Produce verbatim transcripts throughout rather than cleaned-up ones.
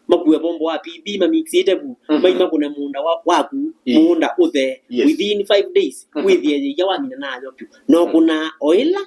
makue bombo wa P B mamixĩte vu, mhm, mai makũne mũũnda wa, waku, ĩĩ, mũũnda ũthee. Yes. Within five days, mhm, wĩthĩe yĩia wamina nayo vyũ. No, mhm, kũna o ĩla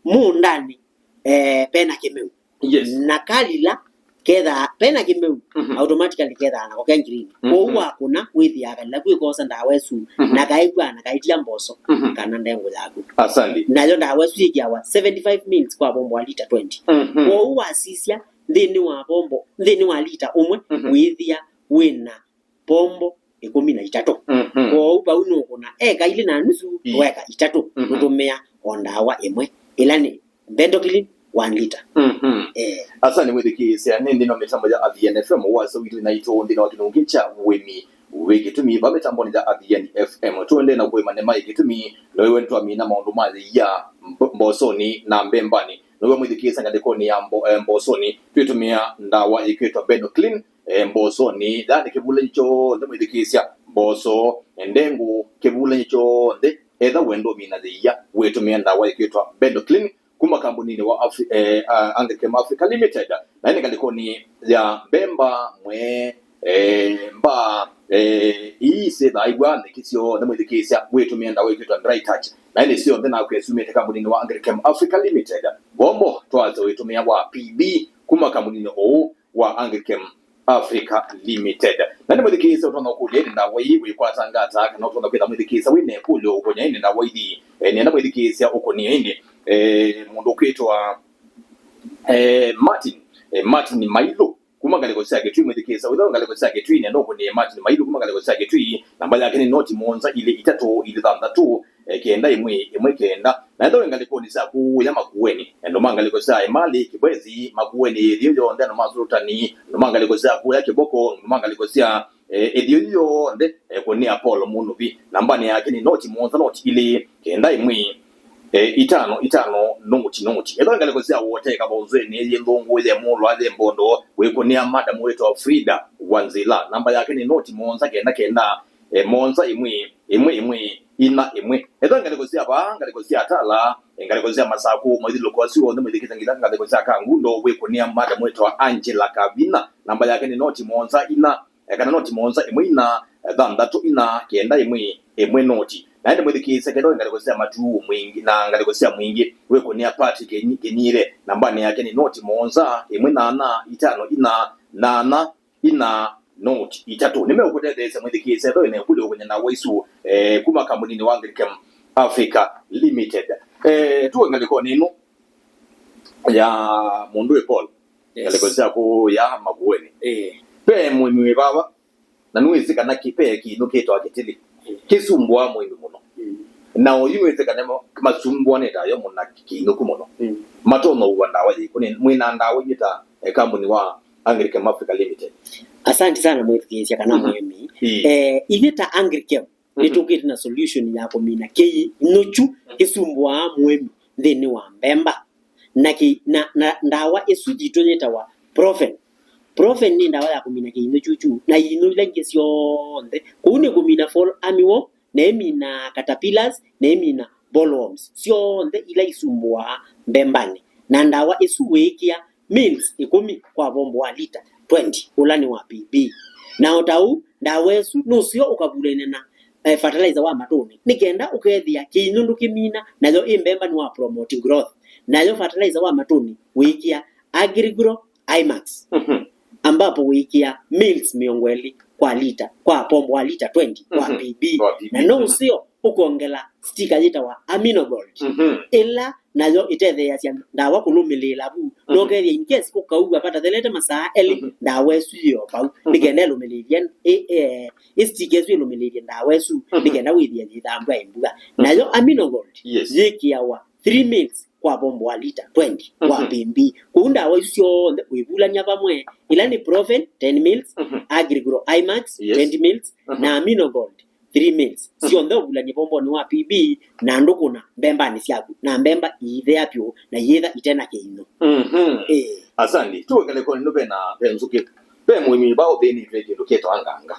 mũũndanĩ, eh, pena kĩmeu. Yes. Na kalila kethaa pena kĩmeu, mhm, automatically kethaa nako ke green. Mhm. Kwoou wakũna, wĩthĩaa kalila kwĩkosa ndawa ĩsu, mhm, na kaĩkw'a na kaitia mboso, mhm, kana ndengũ yaku. Asante. Nayo ndawa ĩsu yĩkĩawa seventy-five mils kwa bombo wa lita twenty. Mhm. Kwoou wasisya nthĩnĩ wa bombo, nthĩnĩ wa lita ũmwe, mhm, wĩthĩa wĩna pombo ĩkũmi na itatũ. Mhm. Kwoou vau nũkũna eka ilĩ na nusu, ii, weka itatũ, mhm, nũtũmĩa o ndawa ĩmwe ĩla nĩ Bendoklin one lita. Mhm. Eh. Asa nĩ mwĩthikĩĩsya, nĩ nthĩnĩ wa mĩtambo ya Athiani F M, wasya witũ naitũ nthĩnĩ wa kĩlungu kya ũĩmi wĩ kĩtumi va mĩtambonĩ ya Athiani F M. Tũendee na kũĩma nĩ maĩ kĩtumi, nĩwe nĩtwamina maũndũ ma yĩia mbo-, mbosonĩ na mbembanĩ. Nĩwe mwĩthikĩĩsya ngalĩkonĩ ya mbo-, eh, mbosonĩ, twĩtũmĩa ndawa ĩkwĩtwa Bendoklin, eh, mbosonĩ, yaani kĩvulany'o kyonthe mwĩthikĩĩsya, mboso, ndengũ, kĩvulany'o kyonthe, etha wenda ũmina yĩia, wĩtũmĩa ndawa ĩkwĩtwa Bendoklin kuma kambuninĩ wa Afri-, eh, ah, Angrichem Africa Limited, na ĩnĩ ngalĩkonĩ ya mbemba, mwee, eh, mbaa, eh, ii syĩthaa iw'a nthĩkĩ syonthe mwĩthikĩĩsya, wĩtũmĩa ndawa ĩkwĩtwa Dry Touch, na ĩnĩ syonthe nakwĩa syumĩte kambuninĩ wa Angrichem Africa Limited. Bombo twasya wĩtũmĩa wa P B kuma kambuninĩ ũũ wa Angrichem Africa Limited. Na nĩ mwĩthikĩĩsya ũtonya ũkũlya ĩndĩ ndawa ii wĩkwatanga ata, kana ũtonya kwĩtha mwĩthikĩĩsya wĩ na ĩkũlyo ũkonya ĩndĩ ndawa ithi, eh, nĩenda mwĩthikĩĩsya ũkũnie ĩndĩ, eh, mũndũ ũkwĩtwa, eh, Martin, eh, Martin Mailũ kuma ngalĩko sya Kĩtui mwĩthikĩĩsya wĩtha ngalĩko sya Kĩtui, nenda ũkũnie Martin Mailũ kuma ngalĩko sya Kĩtui, namba yake nĩ noti mũonza ilĩ itatũ ilĩ thanthatũ, eh, kenda ĩmwe ĩmwe kenda. Na ethĩwa ngalĩkonĩ sya kũũya Makueni, andũ ma ngalĩko sya Emali, Kibwezi, Makueni, ĩthio yonthe, andũ ma Sultani, andũ ma ngalĩko sya kũũya Kiboko, andũ ma ngalĩko sya, eh, ĩthio yonthe, eh, kũnĩa Paul Munuvi. Nambanĩ yake nĩ noti mũonza noti ilĩ kenda ĩmwe, eh, itano itano noti noti. Ethĩwa ngalĩko sya Wote, Kavonzweni, yĩ Nthũngũ, yĩ Mũlwa, yĩ Mbondo, wĩkũnĩa madam wĩtwa Frida Wanzila. Namba yake nĩ noti mũonza kenda kenda, eh, mũonza ĩmwe ĩmwe ĩmwe ina ĩmwe. Ethĩwa ngalĩko sya vaa, ngalĩko sya Tala, ngalĩko sya Masakũ, mathyũlũlũko asu onthe mwĩthikĩte nginya ngalĩko sya Kangundo, wĩkũnĩa madam wĩtwa Angela Kavina. Namba yake nĩ noti mũonza ina, eh, kana noti mũonza ĩmwe ina, eh, thanthatũ ina kenda ĩmwe ĩmwe noti. Na ĩndĩ mwĩthikĩĩsya kethĩwa ngalĩko sya Matuu, Mwingi, na ngalĩko sya Mwingi, wĩkũnĩa Patrick Kĩnyire. Nambanĩ yake nĩ noti mũonza ĩmwe nana itano ina nana ina noti itatũ. Nĩmeũkũtetheesya mwĩthikĩĩsya ethĩwa wĩna ĩkũlyo ũkũnya ndawa isu, eh, kuma kambuninĩ wa Angrichem Africa Limited. Eh, tuwe ngalĩkonĩ ĩno ya mũndũ wĩ Paul. Yes. Ngalĩko sya kũũya Makueni. Eh. Ve mũĩmi wĩ vava, na nĩwĩsĩ kana kĩ-, ve kĩinyũ kĩtawa kĩtili. Mm. Kĩsumbũaa mũĩmi mũno. Mm. Na oyu nĩwĩsĩ kana ma-, masumbũanĩte ayo mũno na kĩinyũ kũ mũno. Mm. Matonya ũua ndawa yĩkũ? Nĩ, mwĩna ndawa ingĩ ta, eh, kambuni wa Angrichem Africa Limited? Asante sana mwĩthukĩĩsya kana, mhm, mũĩmi. Ĩĩ. Eh, ithyĩ ta Angrichem, mhm, nĩtũkĩte na solution ya kũmina kĩinyũ kyu kĩsumbũaa mũĩmi nthĩnĩ wa mbemba. Na kĩ-, na, na ndawa ĩsu yitũ yĩtawa Profen. Profen nĩ ndawa ya kũmina kĩinyũ kyu kyu na iinyũ ila ingĩ syonthe. Kũu nĩ kũmina fall armyworm, na ĩmina caterpillars, na ĩmina bollworms, syonthe ila isumbũaa mbembanĩ. Na ndawa ĩsu wĩĩkĩa mils ĩkũmi kwa vombo wa lita twenty, ũla nĩ wa P B. Na o ta ũu, ndawa ĩsu nũseo ũkavulany'a na, eh, fertilizer wa matũnĩ, nĩ kenda ũkethĩa kĩinyũ ndũkĩmina, nayo ĩ mbemba nĩ wa promote growth. Nayo fertilizer wa matũnĩ wĩĩkĩa Agrigro Imax, mhm, ambapo wĩĩkĩa mils mĩongo ĩlĩ kwa lita, kwa pombo wa lita twenty kwa, mhm, P B. Kwa P B. Na no, mhm, ũseo ũkongela sticker yĩtawa Aminogold, mhm, ĩla nayo ĩtetheeasya ndawa kũlũmĩlĩĩla vu. Mhm. Nokethĩa in case ũkaua vatathelete masaa elĩ, mhm, ndawa ĩsu yĩ o vau, mhm, nĩ kenda ĩlũmĩlĩĩlye, ĩ, ĩ, ĩ sticker ĩsu ĩlũmĩlĩĩlye ndawa ĩsu, mhm, nĩ kenda wĩthĩe yĩthambwa ĩ mbua. Mhm. Nayo Aminogold, yes, yĩkĩawa three mils kwa vombo wa lita twenty kwa, mhm, P B. Kũu ndawa isu syonthe wĩvulany'a vamwe, ila nĩ Profen ten mils, mhm, Agrigro Imax, yes, twenty mils, mhm, na Aminogold three mils. Mhm. Syonthe ũvulany'e vombonĩ wa P B na ndũkũna mbembanĩ syaku, na mbemba iithea vyũ na iyĩtha itena kĩinyũ. Mhm. Ĩĩ. Asante. Tuwe ngalĩkonĩ ĩno ve na, ve nzũkĩ. Ve mũĩmi va ũthĩnĩtwe kĩndũ kĩtawa nganga.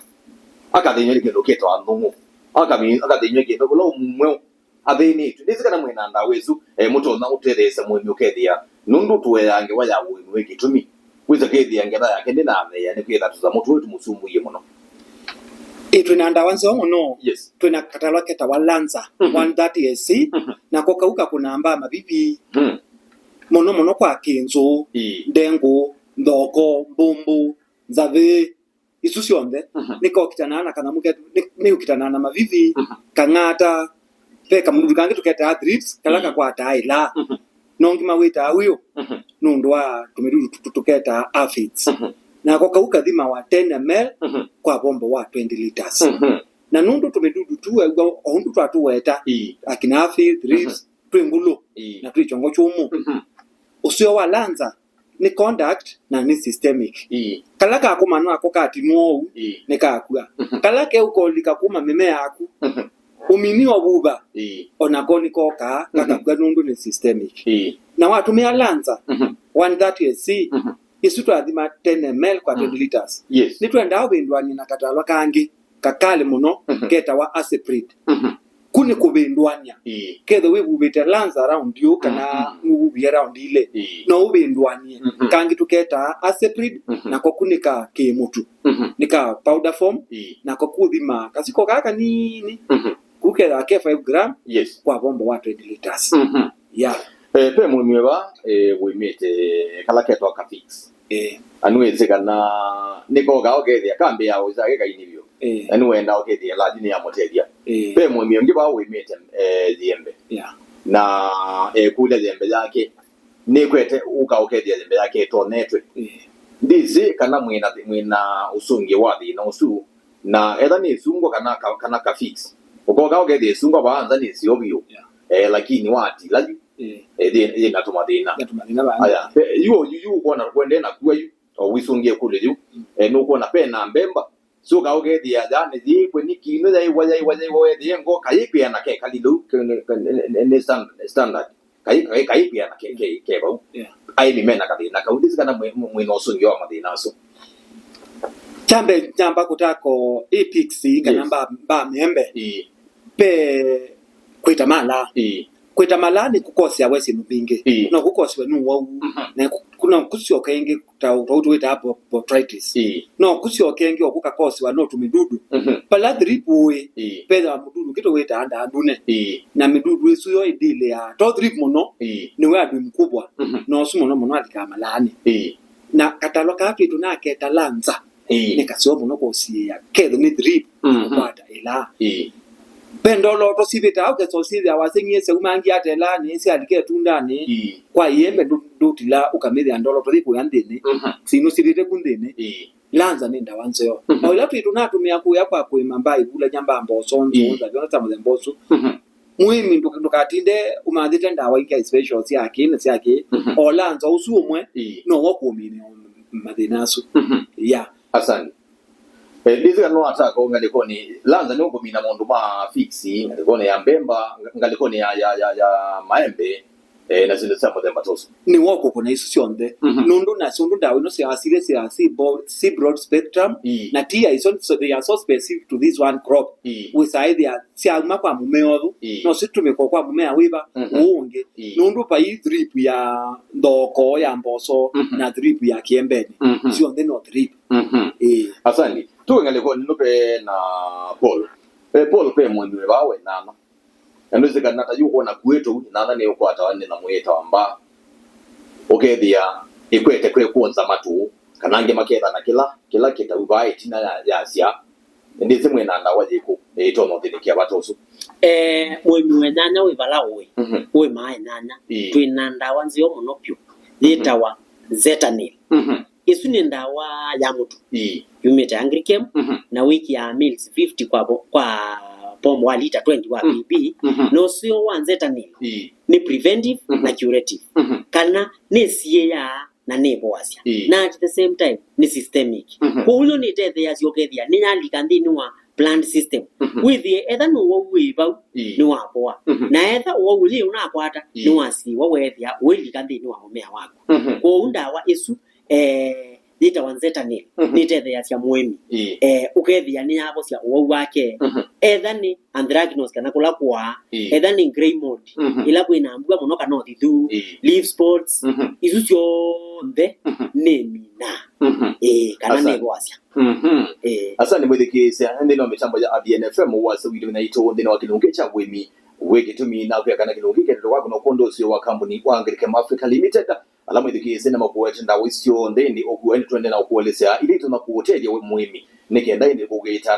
Akathĩnw'a nĩ kĩndũ kĩtawa nthũng'ũ. Akavi-, akathĩnw'a kĩndũ ũla mweũ athĩnĩtwe. Ndĩsĩ kana mwĩ na ndawa ĩsu, eh, mũtonya ũtetheesya mũĩmi ũkethĩa. Nũndũ tũeaa ngewa ya ũĩmi wĩ kĩtumi. Wĩsa kwĩthĩa ngetha yake ndĩnatheea, nĩ kwĩtha tũsamũ tũĩ tũmũsumbũie mũno. Ĩ, twĩ na ndawa nzeo mũno. Yes. Twĩ na katalwa ketawa Lanza Mhm. one thirty S C, Mhm. nako kau kakũnaa mbaa mavivi. Hmm. Mũno mũno kwa kĩnzũ, Ĩĩ. ndengũ, nthoko, mbũmbũ, nzathĩ, isu syonthe, Mhm. nĩkokitanaa na kanyamũ ke-, nĩ-, nĩũkitanaa na mavivi, Mhm. kang'ata, ve kamũdudu kangĩ tũketaa thrips, kala Mhm. kakwataa ĩlaa. Mhm. No ngima wĩtaa wĩũ, Mhm. nũndũ wa tũmĩdudu tũtũ tũketaa aphids. Mhm. Nako kau kathimawa ten M L Mhm. kwa vombo wa twenty liters. Mhm. Na nũndũ tũmĩdudu tu wew'a o ũndũ twatũweta, Ĩĩ. akina aphids, thrips, Mhm. twĩ ngũlũ, Ĩĩ. na twĩ kyongo kyũmũ. Mhm. Ũseo wa Lanza nĩ conduct na nĩ systemic. Ĩĩ. Kala kakũmanwa ako katinwa ũu, Ĩĩ. nĩkakw'a. Mhm. Kala keũ kolika kuma mĩmea yaku, Mhm. ũmini o vuva, Ĩĩ. onako nĩkokaa, Mhm. kakakw'a nũndũ nĩ systemic. Ĩĩ. Na watũmĩa Lanza, Mhm. one thirty S C, Mhm. isu twathima ten M L kwa Mhm. twenty liters. Yes. Nĩtwendaa ũvĩndũanĩe na katalwa kangĩ, kakalĩ mũno, Mhm. ketawa Aciprid. Mhm. Ku nĩ kũvĩndũanĩa. Ĩĩ. Kethĩwa wĩvuvĩte Lanza round yu kana Mhm. nũvuvie round ilĩ, Ĩĩ. no ũvĩndũanĩe. Mhm. Kangĩ tũketaa Aciprid, Mhm. nako ku nĩ ka kĩmũtu. Mhm. Nĩ ka powder form, Ĩĩ. nako kũthima kasiko kaa kanini. Mhm. Ku kethĩwa ke five gram Yes. kwa vombo wa twenty liters. Mhm. Yeah. Eh, pe mũĩmi wa, eh, wĩmĩte kala ketwa Kafix. Eh. Na nĩwĩsĩ kana nĩkokaa ũkethĩa kambĩ ya ũsake kaini vyũ. Eh. Na nĩwendaa ũkethĩa lathi nĩyamũtethya. Eh. Ve mũĩmi ũngĩ vaa wĩmĩte, eh, yĩembe. Yeah. Na ekũlya yĩembe yake, nĩkwete ũka ũkethĩa yĩembe yake ĩtonetwe. Eh. Ndĩsĩ kana mwĩna, mwĩna ũsũngĩo wa thĩna ũsu, na etha nĩ ĩsungwa kana ka-, kana Kafix. Ũkoka ũkethĩa ĩsungwa vaa nza nĩ seo vyũ. Yeah. Eh, lakini watila yu, Eh. eh, yĩ, yĩ na tũmathĩna. Na tũmathĩna vaa. Aya, eh, yu, yu, yu ũkwona kwendee na kua yu, o wĩsũngĩe kũlĩ yu. Mm. Eh, nũkwona pe na mbemba. Sũka ũkethĩa yani yĩkw'e nĩ kĩno yaiwa, yaiwa, yaiwa, wethĩe ngo, kayĩkwĩa na ke kalilũ, ke-, nĩ, nĩ, nĩ, nĩ stand-, standard. Kai, kai, kayĩkwĩa na ke, ke, ke vau. Yeah. Aĩmi mena kathĩna kau, ndĩsĩ kana mwĩ, mwĩ na ũsũngĩo wa mathĩna asu. Kyambe nyamba kũtako ĩ pigs kana Yes. mba, mba mĩembe. Ĩĩ. Pe kwĩta mala. Ĩĩ. Kwĩta mala nĩ kũkosea we syĩndũ mbingĩ. Ĩĩ. No kũkosiwe nĩ ũwau. Mhm. Na kũ-, kũ-, no kũsyoka ĩngĩ ta, ta ũu tũwĩtaa bo-, botrytis. Ĩĩ. No kũsyoka ĩngĩ o kũkakosiwa no tũmĩdudu. Mhm. Pala thrip ũĩ, Ĩĩ. pethĩwa mũdudu ũngĩ tũwĩtaa ndaa ndune. Ĩĩ. Na mĩdudu ĩsu yo ĩndĩlĩaa. To thrip mũno, Ĩĩ. nĩwe adui mkubwa. Mhm. Na ũsu mũno mũno alikaa malaanĩ. Ĩĩ. Na katalwa kaa twĩtũ naketa Lanza. Ĩĩ. Nĩ kaseo mũno kũsiĩĩa. Kethĩwa nĩ thrip, Mhm. kũkwata ĩlaa. Ĩĩ. Ve ndoloto sivĩtaa, ũkesa ũsyĩthĩa waseng'ie syaumangie ata ĩlaanĩ, syalika ĩtundanĩ. Ĩĩ. Kwa ĩembe ndũ-, ndũtila ũkamĩthĩa ndoloto yĩkũya nthĩnĩ. Mhm. Sinũ sivĩte ku nthĩnĩ. Ĩĩ. Lanza nĩ ndawa nzeo. Mhm. O ila twĩ tũnatũmĩa kũya kwa kũĩma mbaa ivulany'a mbaa mboso, Ĩĩ. nzũnza, vyona ta mũthemba ũsu. Mhm. Mũĩmi ndũka-, ndũkatinde ũmathĩte ndawa ingĩ special sya kĩĩ na sya kĩĩ. Mhm. O Lanza ũsu ũmwe Ĩĩ. nowe kũmina mathĩna asu. Mhm. Ya. Asante. Eh, ndĩsĩ kana no ataka ngalĩkonĩ, Lanza nĩ ũkũmina maũndũ ma fix, ngalĩkonĩ ya mbemba, ngalĩkonĩ ya, ya, ya, ya maembe, eh, na syĩndũ sya mũthemba ta ũsu. Nĩ wa kũkũna isu syonthe. Mhm. Nũndũ nasyo ũndũ ndawa ino sya asili sya si bo-, si broad spectrum, Ĩĩ. na ti ya iso, so they are so specific to this one crop. Ĩĩ. Wĩsaĩthĩa syauma kwa mũmea ũyũ, Ĩĩ. no sitũmĩkwa kwa mũmea wĩva, Mhm. ũũ ũngĩ. Ĩĩ. Nũndũ vai thrip ya nthoko ya mboso Mhm. na thrip ya kĩembeni. Mhm. Syonthe no thrip. Mhm. Ĩĩ. Asante. Tuwe ngalĩkonĩ nũpe na Paul. Eh, Paul pe mũĩmi wĩ vaa we nana. Na ndwĩsĩ kana ta yu kwona kuĩtũ, nana nĩ ũkwatawa nĩ nyamũ yĩtawa mbaa. Ũkethĩa ĩkwete kwĩkũnza matũ, kana angĩ maketha na kĩla, kĩla kĩtau vaa ĩtina ya, yasya. Ndĩsĩ mwĩ na ndawa yĩkũ ĩtonya ũthĩnĩkĩa vata ũsu. Eh, mũĩmi wa nyanya wĩ vala ũĩ, Mhm. wĩ maa nyanya, Ĩĩ. twĩ na ndawa nzeo mũno vyũ, Mhm. yĩtawa Zetanil. Mhm. Ĩsu nĩ ndawa ya mũtu. Ĩĩ. Yumĩte Agrikem, Mhm. na wĩkĩaa mils fifty kwa bo-, kwa pombo wa lita twenty wa Mhm. P P. Mhm. Na ũseo wa Zetanil Ĩĩ. nĩ preventive Mhm. na curative. Mhm. Kana nĩ siĩaa na nĩ ĩvoasya. Ĩĩ. Na at the same time, nĩ systemic. Mhm. Kwoou yo nĩtetheeasya ũkethĩa nĩyalika nthĩnĩ wa plant system. Mhm. Wĩthĩe etha nĩ ũwau wĩ vau, Ĩĩ. nĩwavoa. Mhm. Na etha ũwau ũyĩ ũnakwata, Ĩĩ. nĩwasiĩwa weethĩa ũilika nthĩnĩ wa mũmea waku. Mhm. Kwoou ndawa ĩsu, eh, yĩtawa nzetanil, mhm, nĩtetheeasya mũĩmi. Ĩĩ. Eh, ũkethĩa nĩyavosya ũwau wake. Mhm. Etha nĩ anthracnose kana kũla kũaa, ĩĩ, etha nĩ grey mold, mhm, ĩla kwĩna mbua mũno kana ũthithu, ĩĩ, leaf spots, mhm, isu syonthe, mhm, nĩminaa. Mhm. Ĩĩ, kana, asante, nĩvoasya. Mhm. Ĩĩ. Asante mwĩthikĩĩsya, nthĩnĩ wa mĩtambo ya Avian F M, wasya witũ na itũ nthĩnĩ wa kĩlungu kya ũĩmi. Wĩ kĩtumi na kwĩa kana kĩlungu kĩketete kwakũna kwondũ ũsio wa kambuni wa Anglicare Africa Limited, ala mwĩthikĩĩsya nĩ makuete ndawa isio nthĩnĩ ũkuo, nĩ twende na ũkũelesya ila itũna kũũtethya we mũĩmi, nĩ kenda ĩndĩ kũgĩta